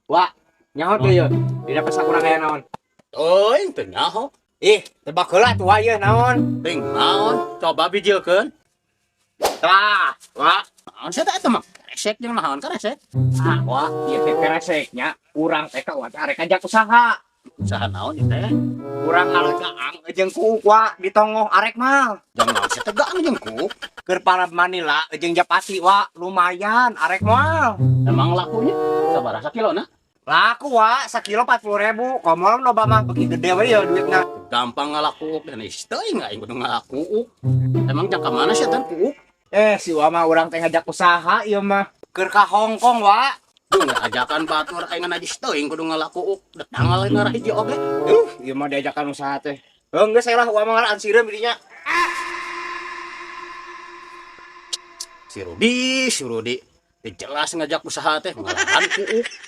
Wa, nyaho teu yeuh? Dina pesa kurang aya naon? Teuing, teu nyaho. Ih, tebak heula tuh wa yeuh naon? Teuing naon? Coba bijilkeun. Tah, wa. Naon sia teh eta mah? Keresek jeung naon keresek? Ah, wa, ieu teh kereseknya urang teh ka wa teh arek ngajak usaha. Usaha naon ieu teh? Urang ngalegaang jeung kuuk wa di tongoh arek mal. Jang naon sia teh gaang jeung kuuk? Keur parab Manila jeung Japati wa, lumayan arek moal. Emang lakunya sabaraha sakilona? Laku wa, sakilo 40.000. Komo loba mah beuki gede we ya duitna. Gampang ngalaku dan teuing aing kudu ngalaku. Emang jang ka mana sia teh kuuk? Eh, si wa mah urang teh ngajak usaha ieu mah. Keur ka Hong Kong wa. Duh, ngajakan batur aing najis teuing kudu ngalaku. Datang ngarah hiji oge. Ieu mah diajakan usaha teh. Heuh, geus lah wa mah ngaraan sireum dinya. Si Rudi, si Rudi. Teu jelas ngajak usaha teh ngalahan kuuk.